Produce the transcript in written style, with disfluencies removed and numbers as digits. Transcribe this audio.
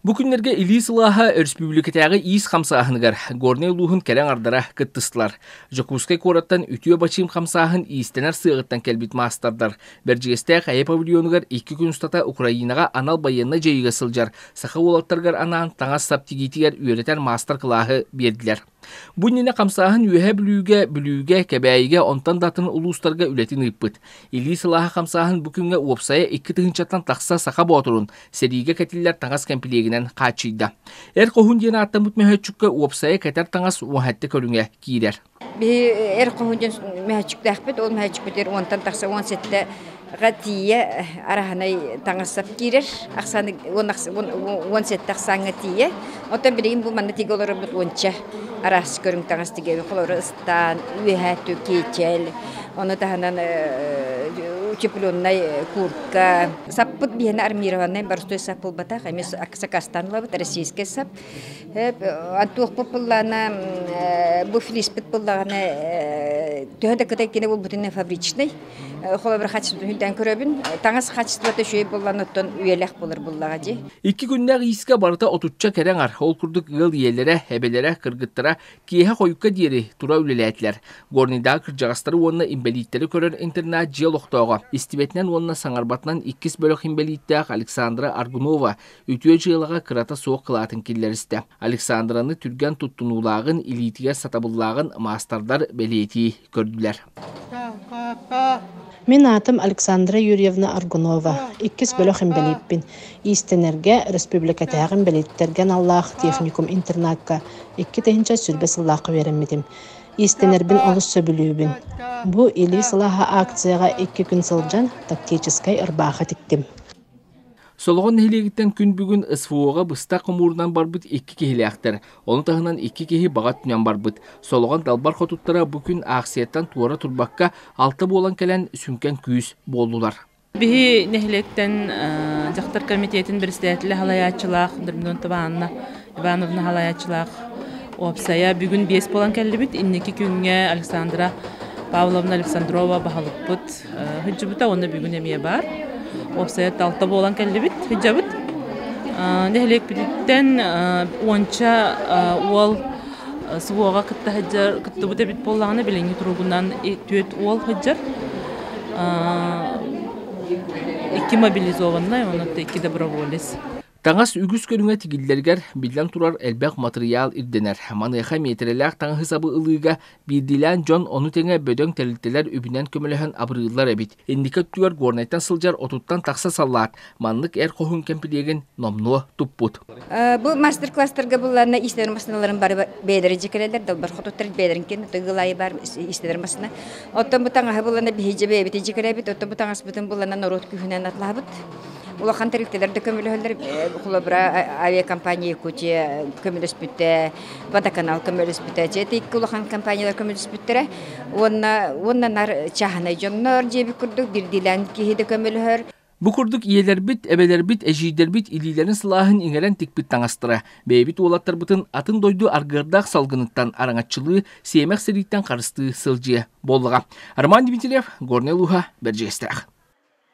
Бу күннэргэ Илии сылааһа өрөспүүбүлүкэтээҕи иис хамсааһыныгар Горнай улууһун кэрэ аҥардара кыттыстылар. Дьокуускай куораттан үтүө бачыым хамсааһын иистэнэр сыаҕыттан кэлбит маастардар Бэрдьигэстээх Эйэ павильонугар 2 күн устата Украинаҕа анал байыаннай дьайыыга сылдьар саха уолаттарыгар анаан таҥас-сап тигиитигэр үөрэтэр маастар-кылааһы биэрдилэр. Бу иннинэ хамсааһын Үөһээ Бүлүүгэ, Бүлүүгэ, Кэбээйигэ, онтон да атын улуустарга үлэтин ыыппыт. Илии сылааһа хамсааһын бу күҥҥэ уопсайа 2 тыһыынчаттан тахса саха боотурун сэриигэ кэтиллэр таҥас кэмпилиэгинэн хааччыйда. Эр хоһуун диэн ааттаммыт мөһөөччүккэ уопсайа кэтэр таҥас уоһэтти көрүҥэ киирэр. Биһи эр хоһуун диэн мөһөөччүктээхпит, ол мөһөөччүкпүтүгэр 10-тан тахса 17 тиийэ араһынай таҥас-сап киирэр, ахсааны 17 ахсааҥҥа тиийэ. Оттон билигин бу манна тигэ олорорбут уонча араас көрүҥ таҥас тигэбит. Холобура, ыстаан, үөһээ киэчэл, ону таһынан утепленнай куртка. Саппыт биһиэнэ армированнай боростуой сап буолбатах, эмиэ сакаастаан ылабыт, российскай сап. Туохпут буллаҕына, бу флиспит буллаҕына, төһө да кытай кини булбутун фабричный. Холобура, хаччытын көрөбүн. Таҥас хаччытыта үчүгэй буоллан, оттон үйэлээх буолар буллаҕа дии. 2 күннээх иискэ барыта отучча кэрэ аҥар. Ол курдук ыал ийэлэрэ, эбэлэрэ, кыргыттара киэһэ хойукка диэри тура үлэлээтилэр. Горнайдааҕы кырдьаҕастары уонна инбэлииттэри көрөр интернат дьиэ олохтооҕо, истибэтинэн уонна саҥарбатынан иккис бөлөх инбэлииттээх Александра Аргунова үтүө дьыалаҕа кырата суох кылаатын киллэристэ. Александраны түргэн туттунуулааҕын, илиитигэр сатабыллааҕын маастардар бэлиэтии көрдүлэр. Мин аатым Александра Юрьевна Аргунова, иккис бөлөх инбэлииппин. Иистэнэргэ республикатааҕы инбэлииттэргэ аналлаах техникум интернакка 2020 сыллаахха үөрэммитим. Иистэнэрбин олус сөбүлүүбүн. Бу Илии сылааһа акцияҕа 2 күн сылдьан тактическай ырбаахы тиктим. Солоҕон нэһилиэгиттэн күн бүгүн СВО-ҕа быстах хомуурунан барбыт 2 киһилээхтэр. Ону таһынан 2 киһи баҕа өттүнэн барбыт. Солоҕон далбар хотуттара бу күн аахсыйаттан туора турбакка, алта буолан кэлэн сүҥкэн күүс буоллулар. Биһи нэһилиэктэн дьахтар комитетин председателэ халайааччылаах Дормидонтова Анна Ивановна халайааччылаах уопсайа бүгүн 5 буолан кэллибит. Инники күҥҥэ Александра Павловна Александрова баһылыкпыт сылдьыбыта уонна бүгүн эмиэ баар. Уопсайа алта буолан кэллибит, сылдьабыт. Нэһилиэкпититтэн уонча уол СВО-ҕа кытта сылдьар, кыттыбыт эбит буоллаҕына, билиҥҥи туругунан түөрт уол сылдьар. Икки мобилизованнай, онон икки доброволец. Таҥас үгүс көрүҥэ тигиллэригэр, биллэн турар, элбэх матырыйаал ирдэнэр. Маныаха миэтэрэлээх таҥаһы-сабы ылыыга биирдиилээн дьон, ону тэҥэ бөдөҥ тэрилтэлэр үбүнэн көмөлөһөн абырыыллар эбит. Инники өттүгэр Горнайтан сылдьар 30-тан тахса саллаат маннык эр хоһуун кэмпилиэгин номнуо туппут. Бу мастер-класстарга булларна иистэнэр массыыналарын бары бэйэлэрэ дьикэлэлэр, далбар хотуттар бэйэлэрин кин ыгылайы бар иистэнэр массыына. Оттон бу таҥаһы буллана биһиги бэйэбит дьикэлэбит, оттон бу таҥаспытын буллана норуот күүһүнэн атлаабыт. Улахан тэрилтэлэр да көмөлөһөллөр, холобура авиакомпания Якутия көмөлөспүтэ, Водоканал көмөлөспүтэ, дьэ икки улахан компаниялар көмөлөспүттэрэ. Уонна уонна нар чааһынай дьоннор диэбит курдук биирдиилээн киһи да көмөлөһөр. Бу курдук ийэлэрбит, эбэлэрбит, эдьиийдэрбит илиилэрин сылааһын иҥэрэн тикпит таҥастара бэйэбит уолаттарбытын атын дойду аргыардаах салгыныттан араҥаччылыы, сиэмэх сэрииттэн харыстыы сылдьыа буоллаҕа. Роман Дмитриев, Горнай улууһа, Бэрдьигэстээх.